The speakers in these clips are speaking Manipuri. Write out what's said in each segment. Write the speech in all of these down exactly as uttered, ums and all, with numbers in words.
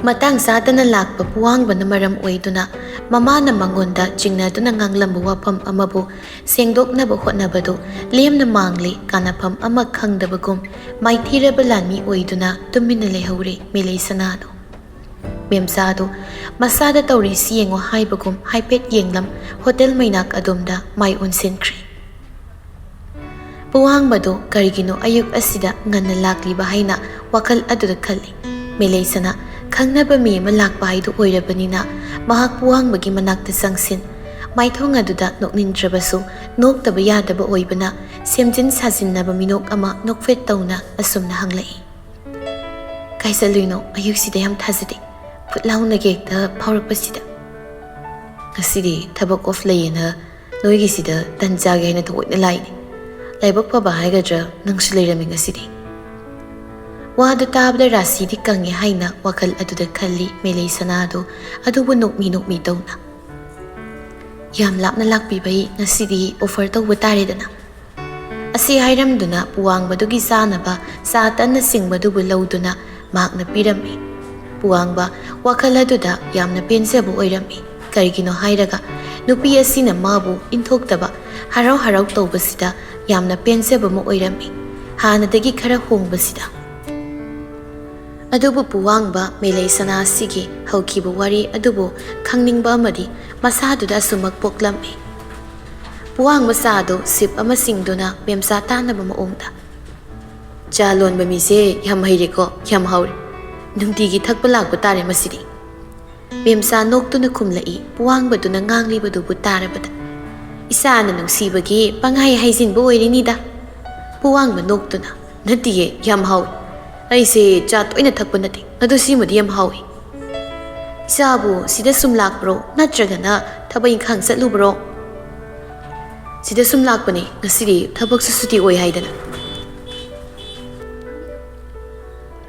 ꯃꯇꯥꯡ ꯆꯥꯗꯅ ꯂꯥꯛꯄ ꯄꯨꯋꯥꯡꯕꯅ ꯃꯔꯝ ꯑꯣꯏꯗꯨꯅ ꯃꯃꯥꯅ ꯃꯉꯣꯟꯗ ꯆꯤꯡꯅꯗꯨꯅ ꯉꯥꯡꯂꯝꯕ ꯋꯥꯐꯝ ꯑꯃꯕꯨ ꯁꯦꯡꯗꯣꯛꯅꯕ ꯍꯣꯠꯅꯕꯗꯨ ꯂꯦꯝꯅ ꯃꯥꯡꯂꯤ, ꯀꯥꯟꯅꯐꯝ ꯑꯃ ꯈꯪꯗꯕꯒꯨꯝ ꯃꯥꯏꯊꯤꯔꯕ ꯂꯥꯟꯃꯤ ꯑꯣꯏꯗꯨꯅ ꯇꯨꯃꯤꯟꯅ ꯂꯩꯍꯧꯔꯦ ꯃꯦꯂꯩ ꯁꯅꯥꯗꯨ꯫ ꯃꯦꯝꯆꯥꯗꯨ ꯃꯁꯥꯗ ꯇꯧꯔꯤꯁꯤ ꯌꯦꯡꯉꯣ ꯍꯥꯏꯕꯒꯨꯝ ꯍꯥꯏꯐꯦꯠ ꯌꯦꯡꯂꯝ ꯍꯣꯇꯦꯜ ꯃꯩꯅꯥꯛ ꯑꯗꯣꯝꯗ ꯃꯥꯏ ꯑꯣꯟꯁꯤꯟꯈ꯭ꯔꯦ꯫ ꯄꯨꯋꯥꯡꯕꯗꯨ ꯀꯔꯤꯒꯤꯅꯣ ꯑꯌꯨꯛ ꯑꯁꯤꯗ ꯉꯟꯅ ꯂꯥꯛꯂꯤꯕ ꯍꯥꯏꯅ ꯋꯥꯈꯜ ꯑꯗꯨꯗ ꯈꯜꯂꯤ꯫ ꯃꯦꯂꯩꯁꯅꯥ ꯈꯪꯅꯕ ꯃꯤ ꯑꯃ ꯂꯥꯛꯄ ꯍꯥꯏꯗꯨ ꯑꯣꯏꯔꯕꯅꯤꯅ ꯃꯍꯥꯛ ꯄꯨꯋꯥꯡꯕꯒꯤ ꯃꯅꯥꯛꯇ ꯆꯪꯁꯤꯟ ꯃꯥꯏꯊꯣꯡ ꯑꯗꯨꯗ ꯅꯣꯛꯅꯤꯡꯗ꯭ꯔꯕꯁꯨ ꯅꯣꯛꯇꯕ ꯌꯥꯗꯕ ꯑꯣꯏꯕꯅ ꯁꯦꯝꯖꯤꯟ ꯁꯥꯖꯤꯟꯅꯕ ꯃꯤꯅꯣꯛ ꯑꯃ ꯅꯣꯛꯐꯦꯠ ꯇꯧꯅ ꯑꯁꯨꯝꯅ ꯍꯪꯂꯛꯏ꯫ "ꯀꯥꯏ ꯆꯠꯂꯨꯏꯅꯣ? ꯑꯌꯨꯛꯁꯤꯗ ꯌꯥꯝ ꯊꯥꯖꯗꯦ꯫ ꯐꯨꯠ ꯂꯥꯎꯅꯒꯦ ꯍꯦꯛꯇ ꯐꯥꯎꯔꯛꯄꯁꯤꯗ?" "ꯉꯁꯤꯗꯤ ꯊꯕꯛ ꯑꯣꯐ ꯂꯩꯌꯦꯅ ꯅꯣꯏꯒꯤꯁꯤꯗ ꯇꯟ ꯆꯥꯒꯦ ꯍꯥꯏꯅ ꯊꯑꯣꯏꯅ ꯂꯥꯛꯏꯅꯦ꯫ ꯂꯥꯏꯕꯛ ꯐꯕ ꯍꯥꯏꯒꯗ꯭ꯔꯥ, ꯅꯪꯁꯨ ꯂꯩꯔꯝꯃꯤ ꯉꯁꯤꯗꯤ꯫" ꯋꯥꯗꯨ ꯇꯥꯕꯗ ꯔꯥꯁꯤꯗꯤ ꯀꯪꯉꯦ ꯍꯥꯏꯅ ꯋꯥꯈꯜ ꯑꯗꯨꯗ ꯈꯜꯂꯤ ꯃꯦꯂꯩ ꯁꯅꯥꯗꯨ, ꯑꯗꯨꯕꯨ ꯅꯣꯛꯃꯤ ꯅꯣꯛꯃꯤ ꯇꯧꯅ꯫ "ꯌꯥꯝ ꯂꯥꯞꯅ ꯂꯥꯛꯄꯤꯕꯩ ꯉꯁꯤꯗꯤ ꯑꯣꯐꯔ ꯇꯧꯕ ꯇꯥꯔꯦꯗꯅ꯫" ꯑꯁꯤ ꯍꯥꯏꯔꯝꯗꯨꯅ ꯄꯨꯋꯥꯡꯕꯗꯨꯒꯤ ꯆꯥꯅꯕ ꯆꯥ ꯇꯟꯅꯆꯤꯡꯕꯗꯨꯕꯨ ꯂꯧꯗꯨꯅ ꯃꯍꯥꯛꯅ ꯄꯤꯔꯝꯃꯤ꯫ ꯄꯨꯋꯥꯡꯕ ꯋꯥꯈꯜ ꯑꯗꯨꯗ ꯌꯥꯝꯅ ꯄꯦꯟꯖꯕ ꯑꯣꯏꯔꯝꯃꯤ꯫ ꯀꯔꯤꯒꯤꯅꯣ ꯍꯥꯏꯔꯒ ꯅꯨꯄꯤ ꯑꯁꯤꯅ ꯃꯥꯕꯨ ꯏꯟꯊꯣꯛꯇꯕ ꯍꯔꯥꯎ ꯍꯔꯥꯎ ꯇꯧꯕꯁꯤꯗ ꯌꯥꯝꯅ ꯄꯦꯟꯖꯕ ꯑꯃ ꯑꯣꯏꯔꯝꯃꯤ, ꯍꯥꯟꯅꯗꯒꯤ ꯈꯔ ꯍꯣꯡꯕꯁꯤꯗ꯫ ꯑꯗꯨꯕꯨ ꯄꯨꯋꯥꯡꯕ ꯃꯦꯂꯩ ꯁꯅꯥ ꯑꯁꯤꯒꯤ ꯍꯧꯈꯤꯕ ꯋꯥꯔꯤ ꯑꯗꯨꯕꯨ ꯈꯪꯅꯤꯡꯕ ꯑꯃꯗꯤ ꯃꯁꯥꯗꯨꯗ ꯑꯁꯨꯃꯛ ꯄꯣꯛꯂꯝꯃꯤ꯫ ꯄꯨꯋꯥꯡꯕ ꯆꯥꯗꯨ ꯁꯤꯞ ꯑꯃ ꯆꯤꯡꯗꯨꯅ ꯃꯦꯝꯆꯥ ꯇꯥꯅꯕ ꯃꯑꯣꯡꯗ, "ꯆꯥ ꯂꯣꯟꯕ ꯃꯤꯁꯦ ꯌꯥꯝ ꯍꯩꯔꯦꯀꯣ, ꯌꯥꯝ ꯍꯥꯎꯔꯦ꯫ ꯅꯨꯡꯇꯤꯒꯤ ꯊꯛꯄ ꯂꯥꯛꯄ ꯇꯥꯔꯦ ꯃꯁꯤꯗꯤ꯫" ꯃꯦꯝꯆꯥ ꯅꯣꯛꯇꯨꯅ ꯈꯨꯝꯂꯛꯏ, ꯄꯨꯋꯥꯡꯕꯗꯨꯅ ꯉꯥꯡꯂꯤꯕꯗꯨꯕꯨ ꯇꯥꯔꯕꯗ꯫ "ꯏꯆꯥꯅ ꯅꯨꯡꯁꯤꯕꯒꯤ ꯄꯪꯍꯥꯏ ꯍꯥꯏꯖꯤꯟꯕ ꯑꯣꯏꯔꯤꯅꯤꯗ꯫" ꯄꯨꯋꯥꯡꯕ ꯅꯣꯛꯇꯨꯅ, "ꯅꯠꯇꯤꯌꯦ, ꯌꯥꯝ ꯍꯥꯎꯏ꯫ ꯑꯩꯁꯦ ꯆꯥ ꯇꯣꯏꯅ ꯊꯛꯄ ꯅꯠꯇꯦ, ꯑꯗꯣ ꯁꯤꯃꯗꯤ ꯌꯥꯝ ꯍꯥꯎꯏ꯫" "ꯏꯆꯥꯕꯨ ꯁꯤꯗ ꯁꯨꯝ ꯂꯥꯛꯄ꯭ꯔꯣ, ꯅꯠꯇ꯭ꯔꯒꯅ ꯊꯕꯛ ꯏꯪꯈꯥꯡ ꯆꯠꯂꯨꯕ꯭ꯔꯣ?" "ꯁꯤꯗ ꯁꯨꯝ ꯂꯥꯛꯄꯅꯦ, ꯉꯁꯤꯗꯤ ꯊꯕꯛꯁꯨ ꯁꯨꯇꯤ ꯑꯣꯏ ꯍꯥꯏꯗꯅ꯫"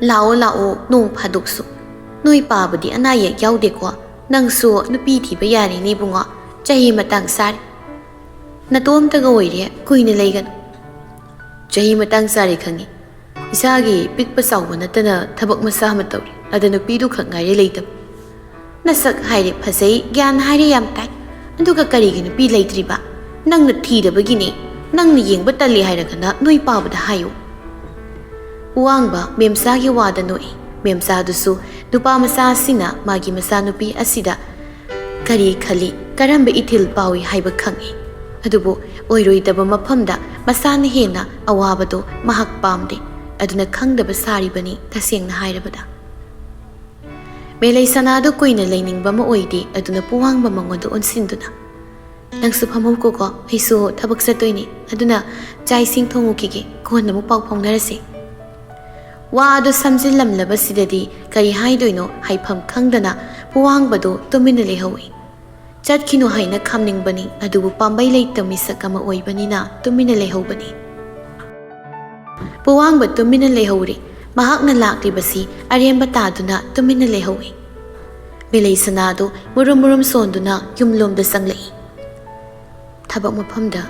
"ꯂꯥꯛꯑꯣ ꯂꯥꯛꯑꯣ, ꯅꯣꯡ ꯐꯥꯗꯣꯛꯁꯨ꯫ ꯅꯣꯏ ꯄꯥꯕꯨꯗꯤ ꯑꯅꯥ ꯑꯌꯦꯛ ꯌꯥꯎꯗꯦꯀꯣ? ꯅꯪꯁꯨ ꯅꯨꯄꯤ ꯊꯤꯕ ꯌꯥꯔꯦꯅꯦ ꯏꯕꯨꯡꯉꯣ, ꯆꯍꯤ ꯃꯇꯥꯡ ꯆꯥꯔꯦ꯫ ꯅꯇꯣꯝꯇꯒ ꯑꯣꯏꯔꯦ, ꯀꯨꯏꯅ ꯂꯩꯒꯅꯨ꯫" "ꯆꯍꯤ ꯃꯇꯥꯡ ꯆꯥꯔꯦ ꯈꯪꯉꯤ꯫ ꯏꯁꯥꯒꯤ ꯄꯤꯛꯄ ꯆꯥꯎꯕ ꯅꯠꯇꯅ ꯊꯕꯛ ꯃꯆꯥ ꯑꯃ ꯇꯧꯔꯤ꯫ ꯑꯗ ꯅꯨꯄꯤꯗꯨ ꯈꯛ ꯉꯥꯏꯔꯦ ꯂꯩꯇꯕ꯫ "ꯅꯁꯛ ꯍꯥꯏꯔꯦ ꯐꯖꯩ, ꯒ꯭ꯌꯥꯟ ꯍꯥꯏꯔꯦ ꯌꯥꯝ ꯇꯥꯏ, ꯑꯗꯨꯒ ꯀꯔꯤꯒꯤ ꯅꯨꯄꯤ ꯂꯩꯇ꯭ꯔꯤꯕ? ꯅꯪꯅ ꯊꯤꯗꯕꯒꯤꯅꯦ꯫ ꯅꯪꯅ ꯌꯦꯡꯕ ꯇꯜꯂꯤ ꯍꯥꯏꯔꯒꯅ ꯅꯣꯏ ꯄꯥꯕꯗ ꯍꯥꯏꯌꯨ"꯫ ꯋꯥꯡꯕ ꯃꯦꯝꯆꯥꯒꯤ ꯋꯥꯗ ꯅꯣꯛꯏ꯫ ꯃꯦꯝꯆꯥꯗꯨꯁꯨ ꯅꯨꯄꯥ ꯃꯆꯥ ꯑꯁꯤꯅ ꯃꯥꯒꯤ ꯃꯆꯥꯅꯨꯄꯤ ꯑꯁꯤꯗ ꯀꯔꯤ ꯈꯜꯂꯤ, ꯀꯔꯝꯕ ꯏꯊꯤꯜ ꯄꯥꯎꯏ ꯍꯥꯏꯕ ꯈꯪꯏ꯫ ꯑꯗꯨꯕꯨ ꯑꯣꯏꯔꯣꯏꯗꯕ ꯃꯐꯝꯗ ꯃꯆꯥꯅ ꯍꯦꯟꯅ ꯑꯋꯥꯕꯗꯣ ꯃꯍꯥꯛ ꯄꯥꯝꯗꯦ꯫ ꯑꯗꯨꯅ ꯈꯪꯗꯕ ꯁꯥꯔꯤꯕꯅꯤ, ꯇꯁꯦꯡꯅ ꯍꯥꯏꯔꯕꯗ꯫ ꯃꯦꯂꯩ ꯁꯅꯥꯗꯨ ꯀꯨꯏꯅ ꯂꯩꯅꯤꯡꯕ ꯑꯃ ꯑꯣꯏꯗꯦ, ꯑꯗꯨꯅ ꯄꯨꯋꯥꯡꯕ ꯃꯉꯣꯟꯗ ꯑꯣꯟꯁꯤꯟꯗꯨꯅ, "ꯅꯪꯁꯨ ꯐꯝꯍꯧꯀꯣꯀꯣ, ꯑꯩꯁꯨ ꯊꯕꯛ ꯆꯠꯇꯣꯏꯅꯤ, ꯑꯗꯨꯅ ꯆꯥꯛ ꯏꯁꯤꯡ ꯊꯣꯡꯉꯨꯈꯤꯒꯦ, ꯀꯣꯟꯅ ꯑꯃꯨꯛ ꯄꯥꯎ ꯐꯥꯎꯅꯔꯁꯤ"꯫ ꯋꯥ ꯑꯗꯨ ꯁꯝꯖꯤꯜꯂꯝꯂꯕꯁꯤꯗꯗꯤ ꯀꯔꯤ ꯍꯥꯏꯗꯣꯏꯅꯣ ꯍꯥꯏꯐꯝ ꯈꯪꯗꯅ ꯄꯨꯋꯥꯡꯕꯗꯨ ꯇꯨꯃꯤꯟꯅ ꯂꯩꯍꯧꯏ꯫ ꯆꯠꯈꯤꯅꯨ ꯍꯥꯏꯅ ꯈꯥꯝꯅꯤꯡꯕꯅꯤ, ꯑꯗꯨꯕꯨ ꯄꯥꯝꯕꯩ ꯂꯩꯇ ꯃꯤꯁꯛ ꯑꯃ ꯑꯣꯏꯕꯅꯤꯅ ꯇꯨꯃꯤꯟꯅ ꯂꯩꯍꯧꯕꯅꯤ꯫ ꯄꯨꯋꯥꯡꯕ ꯇꯨꯃꯤꯟꯅ ꯂꯩꯍꯧꯔꯤ꯫ ꯃꯍꯥꯛꯅ ꯂꯥꯛꯂꯤꯕꯁꯤ ꯑꯔꯦꯝꯕ ꯇꯥꯗꯨꯅ ꯇꯨꯃꯤꯟꯅ ꯂꯩꯍꯧꯏ꯫ ꯃꯦꯂꯩ ꯁꯅꯥꯗꯨ ꯃꯨꯔꯨꯝ ꯃꯨꯔꯨꯝ ꯁꯣꯟꯗꯨꯅ ꯌꯨꯝꯂꯣꯝꯗ ꯆꯪꯂꯛꯏ꯫ "ꯊꯕꯛ ꯃꯐꯝꯗ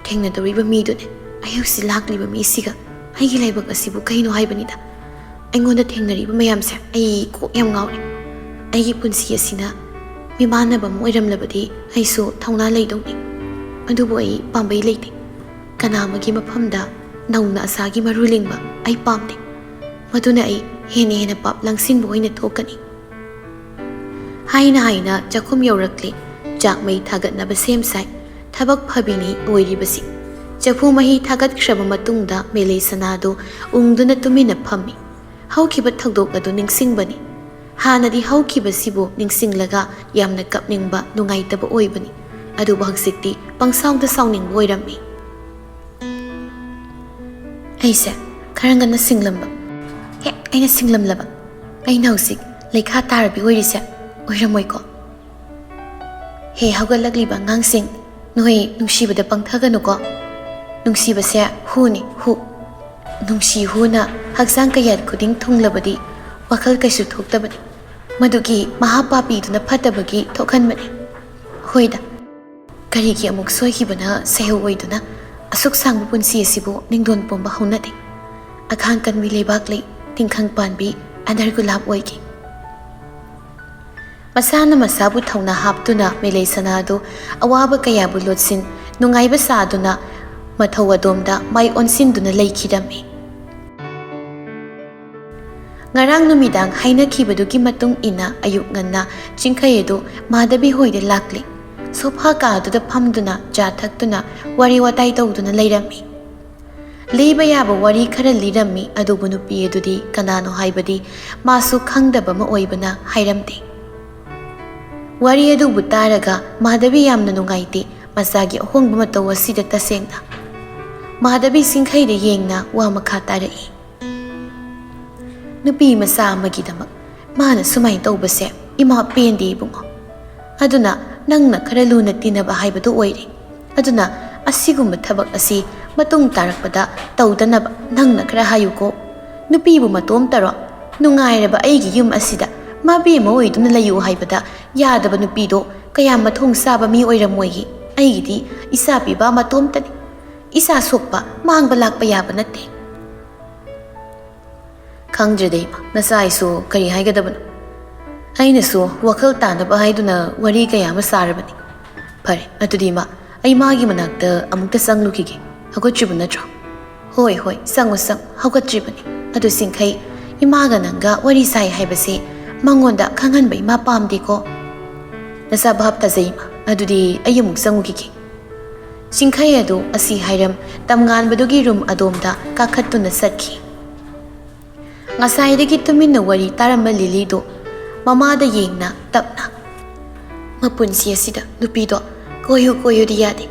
ꯊꯦꯡꯅꯗꯧꯔꯤꯕ ꯃꯤꯗꯨꯅꯦ꯫ ꯑꯩ ꯍꯧꯖꯤꯛ ꯂꯥꯛꯂꯤꯕ ꯃꯤꯁꯤꯒ ꯑꯩꯒꯤ ꯂꯥꯏꯕꯛ ꯑꯁꯤꯕꯨ ꯀꯩꯅꯣ ꯍꯥꯏꯕꯅꯤꯗ꯫ ꯑꯩꯉꯣꯟꯗ ꯊꯦꯡꯅꯔꯤꯕ ꯃꯌꯥꯝꯁꯦ ꯑꯩ ꯀꯣꯛ ꯌꯥꯝ ꯉꯥꯎꯔꯦ꯫ ꯑꯩꯒꯤ ꯄꯨꯟꯁꯤ ꯑꯁꯤꯅ ꯃꯤꯃꯥꯟꯅꯕ ꯑꯃ ꯑꯣꯏꯔꯝꯂꯕꯗꯤ ꯑꯩꯁꯨ ꯊꯧꯅꯥ ꯂꯩꯗꯧꯅꯤ꯫ ꯑꯗꯨꯕꯨ ꯑꯩ ꯄꯥꯝꯕꯩ ꯂꯩꯇꯦ꯫ ꯀꯅꯥ ꯑꯃꯒꯤ ꯃꯐꯝꯗ ꯅꯧꯅ ꯑꯁꯥꯒꯤ ꯃꯔꯨ ꯂꯤꯡꯕ ꯑꯩ ꯄꯥꯝꯗꯦ꯫ ꯃꯗꯨꯅ ꯑꯩ ꯍꯦꯟꯅ ꯍꯦꯟꯅ ꯄꯥꯞ ꯂꯪꯁꯤꯟꯕ ꯑꯣꯏꯅ ꯊꯣꯛꯀꯅꯤ"꯫ ꯍꯥꯏꯅ ꯍꯥꯏꯅ ꯆꯥꯛꯈꯨꯝ ꯌꯧꯔꯛꯂꯦ꯫ ꯆꯥꯛ ꯃꯩ ꯊꯥꯒꯠꯅꯕ ꯁꯦꯝ ꯁꯥꯏ꯫ ꯊꯕꯛ ꯐꯕꯤꯅꯤ ꯑꯣꯏꯔꯤꯕꯁꯤ꯫ ꯆꯐꯨ ꯃꯍꯤ ꯊꯥꯒꯠꯈ꯭ꯔꯕ ꯃꯇꯨꯡꯗ ꯃꯦꯂꯩ ꯁꯅꯥꯗꯨ ꯎꯪꯗꯨꯅ ꯇꯨꯃꯤꯟꯅ ꯐꯝꯃꯤ꯫ ꯍꯧꯈꯤꯕ ꯊꯧꯗꯣꯛ ꯑꯗꯨ ꯅꯤꯡꯁꯤꯡꯕꯅꯤ꯫ ꯍꯥꯟꯅꯗꯤ ꯍꯧꯈꯤꯕꯁꯤꯕꯨ ꯅꯤꯡꯁꯤꯡꯂꯒ ꯌꯥꯝꯅ ꯀꯞꯅꯤꯡꯕ, ꯅꯨꯡꯉꯥꯏꯇꯕ ꯑꯣꯏꯕꯅꯤ꯫ ꯑꯗꯨꯕꯨ ꯍꯧꯖꯤꯛꯇꯤ ꯄꯪꯁꯥꯎꯗ ꯁꯥꯎꯅꯤꯡꯕ ꯑꯣꯏꯔꯝꯃꯤ꯫ ꯑꯩꯁꯦ ꯈꯔ ꯉꯟꯅ ꯁꯤꯡꯂꯝꯕ꯫ ꯍꯦꯛ ꯑꯩꯅ ꯁꯤꯡꯂꯝꯂꯕ, ꯑꯩꯅ ꯍꯧꯖꯤꯛ ꯂꯩꯈꯥ ꯇꯥꯔꯕꯤ ꯑꯣꯏꯔꯤꯁꯦ ꯑꯣꯏꯔꯝꯃꯣꯏꯀꯣ? ꯍꯦ ꯍꯧꯒꯠꯂꯛꯂꯤꯕ ꯑꯉꯥꯡꯁꯤꯡ, ꯅꯣꯏ ꯅꯨꯡꯁꯤꯕꯗ ꯄꯪꯊꯒꯅꯨꯀꯣ꯫ ꯅꯨꯡꯁꯤꯕꯁꯦ ꯍꯨꯅꯤ, ꯍꯨ꯫ ꯅꯨꯡꯁꯤ ꯍꯨꯅ ꯍꯛꯆꯥꯡ ꯀꯌꯥꯠ ꯈꯨꯗꯤꯡ ꯊꯨꯡꯂꯕꯗꯤ ꯋꯥꯈꯜ ꯀꯩꯁꯨ ꯊꯣꯛꯇꯕꯅꯤ꯫ ꯃꯗꯨꯒꯤ ꯃꯍꯥ ꯄꯥꯄꯤꯗꯨꯅ ꯐꯠꯇꯕꯒꯤ ꯊꯣꯛꯍꯟꯕꯅꯤ꯫ ꯍꯣꯏꯗ, ꯀꯔꯤꯒꯤ ꯑꯃꯨꯛ ꯁꯣꯏꯈꯤꯕꯅ ꯁꯩꯍꯧ ꯑꯣꯏꯗꯨꯅ ꯑꯁꯨꯛ ꯁꯥꯡꯕ ꯄꯨꯟꯁꯤ ꯑꯁꯤꯕꯨ ꯅꯤꯡꯗꯣꯟ ꯄꯣꯝꯕ ꯍꯧꯅꯗꯦ? ꯑꯈꯥꯡ ꯀꯟꯕꯤ ꯂꯩꯕꯥꯛ ꯂꯩ, ꯇꯤꯡꯈꯪ ꯄꯥꯟꯕꯤ ꯑꯗꯔ ꯒꯨꯂꯥꯞ ꯑꯣꯏꯈꯤ꯫ ꯃꯁꯥꯅ ꯃꯁꯥꯕꯨ ꯊꯧꯅꯥ ꯍꯥꯞꯇꯨꯅ ꯃꯦꯂꯩ ꯁꯅꯥꯗꯨ ꯑꯋꯥꯕ ꯀꯌꯥꯕꯨ ꯂꯣꯠꯁꯤꯟ, ꯅꯨꯡꯉꯥꯏꯕ ꯁꯥꯗꯨꯅ ꯃꯊꯧ ꯑꯗꯣꯝꯗ ꯃꯥꯏ ꯑꯣꯟꯁꯤꯟꯗꯨꯅ ꯂꯩꯈꯤꯔꯝꯃꯤ꯫ ꯉꯔꯥꯡ ꯅꯨꯃꯤꯗꯥꯡ ꯍꯥꯏꯅꯈꯤꯕꯗꯨꯒꯤ ꯃꯇꯨꯡ ꯏꯟꯅ ꯑꯌꯨꯛ ꯉꯟꯅ ꯆꯤꯡꯈꯩ ꯑꯗꯨ ꯃꯥꯙꯕꯤ ꯍꯣꯏꯗ ꯂꯥꯛꯂꯤ꯫ ꯁꯣꯐꯥ ꯀꯥꯗꯨꯗ ꯐꯝꯗꯨꯅ ꯆꯥ ꯊꯛꯇꯨꯅ ꯋꯥꯔꯤ ꯋꯥꯇꯥꯏ ꯇꯧꯗꯨꯅ ꯂꯩꯔꯝꯃꯤ꯫ ꯂꯤꯕ ꯌꯥꯕ ꯋꯥꯔꯤ ꯈꯔ ꯂꯤꯔꯝꯃꯤ, ꯑꯗꯨꯕꯨ ꯅꯨꯄꯤ ꯑꯗꯨꯗꯤ ꯀꯅꯥꯅꯣ ꯍꯥꯏꯕꯗꯤ ꯃꯥꯁꯨ ꯈꯪꯗꯕ ꯑꯃ ꯑꯣꯏꯕꯅ ꯍꯥꯏꯔꯝꯗꯦ꯫ ꯋꯥꯔꯤ ꯑꯗꯨꯕꯨ ꯇꯥꯔꯒ ꯃꯥꯙꯕꯤ ꯌꯥꯝꯅ ꯅꯨꯡꯉꯥꯏꯇꯦ꯫ ꯃꯆꯥꯒꯤ ꯑꯍꯣꯡꯕ ꯃꯇꯧ ꯑꯁꯤꯗ ꯇꯁꯦꯡꯅ ꯃꯥꯙꯕꯤ ꯆꯤꯡꯈꯩꯗ ꯌꯦꯡꯅ ꯋꯥ ꯃꯈꯥ ꯇꯥꯔꯛꯏ꯫ ꯅꯨꯄꯤ ꯃꯆꯥ ꯑꯃꯒꯤꯗꯃꯛ ꯃꯥꯅ ꯁꯨꯃꯥꯏꯅ ꯇꯧꯕꯁꯦ ꯏꯃꯥ ꯄꯦꯟꯗꯦ ꯏꯕꯨꯡꯉꯣ꯫ ꯑꯗꯨꯅ ꯅꯪꯅ ꯈꯔ ꯂꯨꯅ ꯇꯤꯟꯅꯕ ꯍꯥꯏꯕꯗꯨ ꯑꯣꯏꯔꯦ꯫ ꯑꯗꯨꯅ ꯑꯁꯤꯒꯨꯝꯕ ꯊꯕꯛ ꯑꯁꯤ ꯃꯇꯨꯡ ꯇꯥꯔꯛꯄꯗ ꯇꯧꯗꯅꯕ ꯅꯪꯅ ꯈꯔ ꯍꯥꯏꯌꯨꯀꯣ꯫ ꯅꯨꯄꯤꯕꯨ ꯃꯇꯣꯝꯇꯔꯣ? ꯅꯨꯡꯉꯥꯏꯔꯕ ꯑꯩꯒꯤ ꯌꯨꯝ ꯑꯁꯤꯗ ꯃꯥꯕꯤ ꯑꯃ ꯑꯣꯏꯗꯨꯅ ꯂꯩꯌꯨ ꯍꯥꯏꯕꯗ ꯌꯥꯗꯕ ꯅꯨꯄꯤꯗꯣ ꯀꯌꯥ ꯃꯊꯣꯡ ꯆꯥꯕ ꯃꯤ ꯑꯣꯏꯔꯝꯃꯣꯏꯌꯦ꯫ ꯑꯩꯒꯤꯗꯤ ꯏꯆꯥ ꯄꯤꯕ ꯃꯇꯣꯝꯇꯅꯤ꯫ ꯏꯆꯥ ꯁꯣꯛꯄ ꯃꯥꯡꯕ ꯂꯥꯛꯄ ꯌꯥꯕ ꯅꯠꯇꯦ꯫ ꯈꯪꯗ꯭ꯔꯦꯗ ꯏꯃꯥ, ꯅꯆꯥ ꯑꯩꯁꯨ ꯀꯔꯤ ꯍꯥꯏꯒꯗꯕꯅꯣ? ꯑꯩꯅꯁꯨ ꯋꯥꯈꯜ ꯇꯥꯅꯕ ꯍꯥꯏꯗꯨꯅ ꯋꯥꯔꯤ ꯀꯌꯥ ꯑꯃ ꯁꯥꯔꯕꯅꯤ꯫ ꯐꯔꯦ, ꯑꯗꯨꯗꯤ ꯏꯃꯥ, ꯑꯩ ꯃꯥꯒꯤ ꯃꯅꯥꯛꯇ ꯑꯃꯨꯛꯇ ꯆꯪꯂꯨꯈꯤꯒꯦ꯫ ꯍꯧꯒꯠꯇ꯭ꯔꯤꯕ ꯅꯠꯇ꯭ꯔꯣ? ꯍꯣꯏ, ꯍꯣꯏ, ꯆꯪꯉꯨ, ꯆꯪꯉꯨ, ꯍꯧꯒꯠꯇ꯭ꯔꯤꯕꯅꯤ꯫ ꯑꯗꯨ ꯆꯤꯡꯈꯩ, ꯏꯃꯥꯒ ꯅꯪꯒ ꯋꯥꯔꯤ ꯁꯥꯏ ꯍꯥꯏꯕꯁꯦ ꯃꯉꯣꯟꯗ ꯈꯪꯍꯟꯕ ꯏꯃꯥ ꯄꯥꯝꯗꯦꯀꯣ꯫ ꯅꯆꯥ ꯚꯥꯞ ꯇꯥꯖꯩ ꯏꯃꯥ, ꯑꯗꯨꯗꯤ ꯑꯩ ꯑꯃꯨꯛ ꯆꯪꯉꯨꯈꯤꯒꯦ꯫ ꯆꯤꯡꯈꯩ ꯑꯗꯨ ꯑꯁꯤ ꯍꯥꯏꯔꯝ ꯇꯝꯉꯥꯟꯕꯗꯨꯒꯤ ꯔꯨꯝ ꯑꯗꯣꯝꯗ ꯀꯥꯈꯠꯇꯨꯅ ꯆꯠꯈꯤ꯫ ꯉꯁꯥꯏꯗꯒꯤ ꯇꯨꯃꯤꯟꯅ ꯋꯥꯔꯤ ꯇꯥꯔꯝꯕ ꯂꯤꯂꯤꯗꯨ ꯃꯃꯥꯗ ꯌꯦꯡꯅ ꯇꯞꯅ, "ꯃꯄꯨꯟꯁꯤ ꯑꯁꯤꯗ ꯅꯨꯄꯤꯗꯣ ꯀꯣꯏꯌꯨ ꯀꯣꯏꯌꯨꯗꯤ ꯌꯥꯗꯦ꯫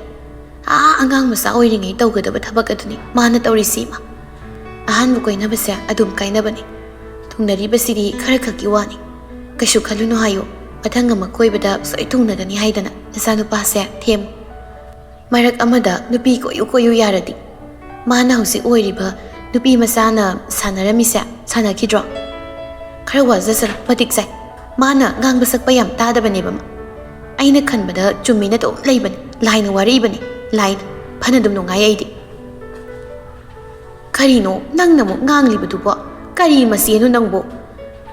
ꯑꯥ, ꯑꯉꯥꯡ ꯃꯆꯥ ꯑꯣꯏꯔꯤꯉꯩ ꯇꯧꯒꯗꯕ ꯊꯕꯛ ꯑꯗꯨꯅꯤ ꯃꯥꯅ ꯇꯧꯔꯤꯁꯤ ꯏꯃꯥ꯫ ꯑꯍꯥꯟꯕ ꯀꯣꯏꯅꯕꯁꯦ ꯑꯗꯨꯝ ꯀꯥꯏꯅꯕꯅꯤ꯫ ꯊꯨꯡꯅꯔꯤꯕꯁꯤꯗꯤ ꯈꯔ ꯈꯛꯀꯤ ꯋꯥꯅꯤ꯫ ꯀꯩꯁꯨ ꯈꯜꯂꯨꯅꯨ ꯍꯥꯏꯌꯨ, ꯃꯊꯪ ꯑꯃ ꯀꯣꯏꯕꯗ ꯁꯣꯏ ꯊꯨꯡꯅꯒꯅꯤ ꯍꯥꯏꯗꯅ ꯅꯆꯥꯅꯨꯄꯥꯁꯦ ꯊꯦꯝꯃꯨ꯫ ꯃꯔꯛ ꯑꯃꯗ ꯅꯨꯄꯤ ꯀꯣꯏꯌꯨ ꯀꯣꯏꯌꯨ ꯌꯥꯔꯗꯤ꯫ ꯃꯥꯅ ꯍꯧꯖꯤꯛ ꯑꯣꯏꯔꯤꯕ ꯅꯨꯄꯤ ꯃꯆꯥꯅ ꯁꯥꯟꯅꯔꯝꯃꯤꯁꯦ ꯁꯥꯟꯅꯈꯤꯗ꯭ꯔꯣ? ꯈꯔ ꯋꯥꯖꯁꯅꯨ, ꯃꯇꯤꯛ ꯆꯥꯏ꯫ ꯃꯥꯅ ꯉꯥꯡꯕ ꯁꯛꯄ ꯌꯥꯝ ꯇꯥꯗꯕꯅꯦꯕ ꯃꯥ꯫ ꯑꯩꯅ ꯈꯟꯕꯗ ꯆꯨꯝꯃꯤꯅ ꯑꯗꯨꯝ ꯂꯩꯕꯅꯤ, ꯂꯥꯏꯅ ꯋꯥꯔꯛꯏꯕꯅꯤ, ꯂꯥꯏꯅ꯫ ꯐꯅ ꯑꯗꯨꯝ ꯅꯨꯡꯉꯥꯏ ꯑꯩꯗꯤ꯫" "ꯀꯔꯤꯅꯣ ꯅꯪꯅ ꯑꯃꯨꯛ ꯉꯥꯡꯂꯤꯕꯗꯨꯕꯣ? ꯀꯔꯤ ꯃꯆꯦꯅꯣ ꯅꯪꯕꯨ?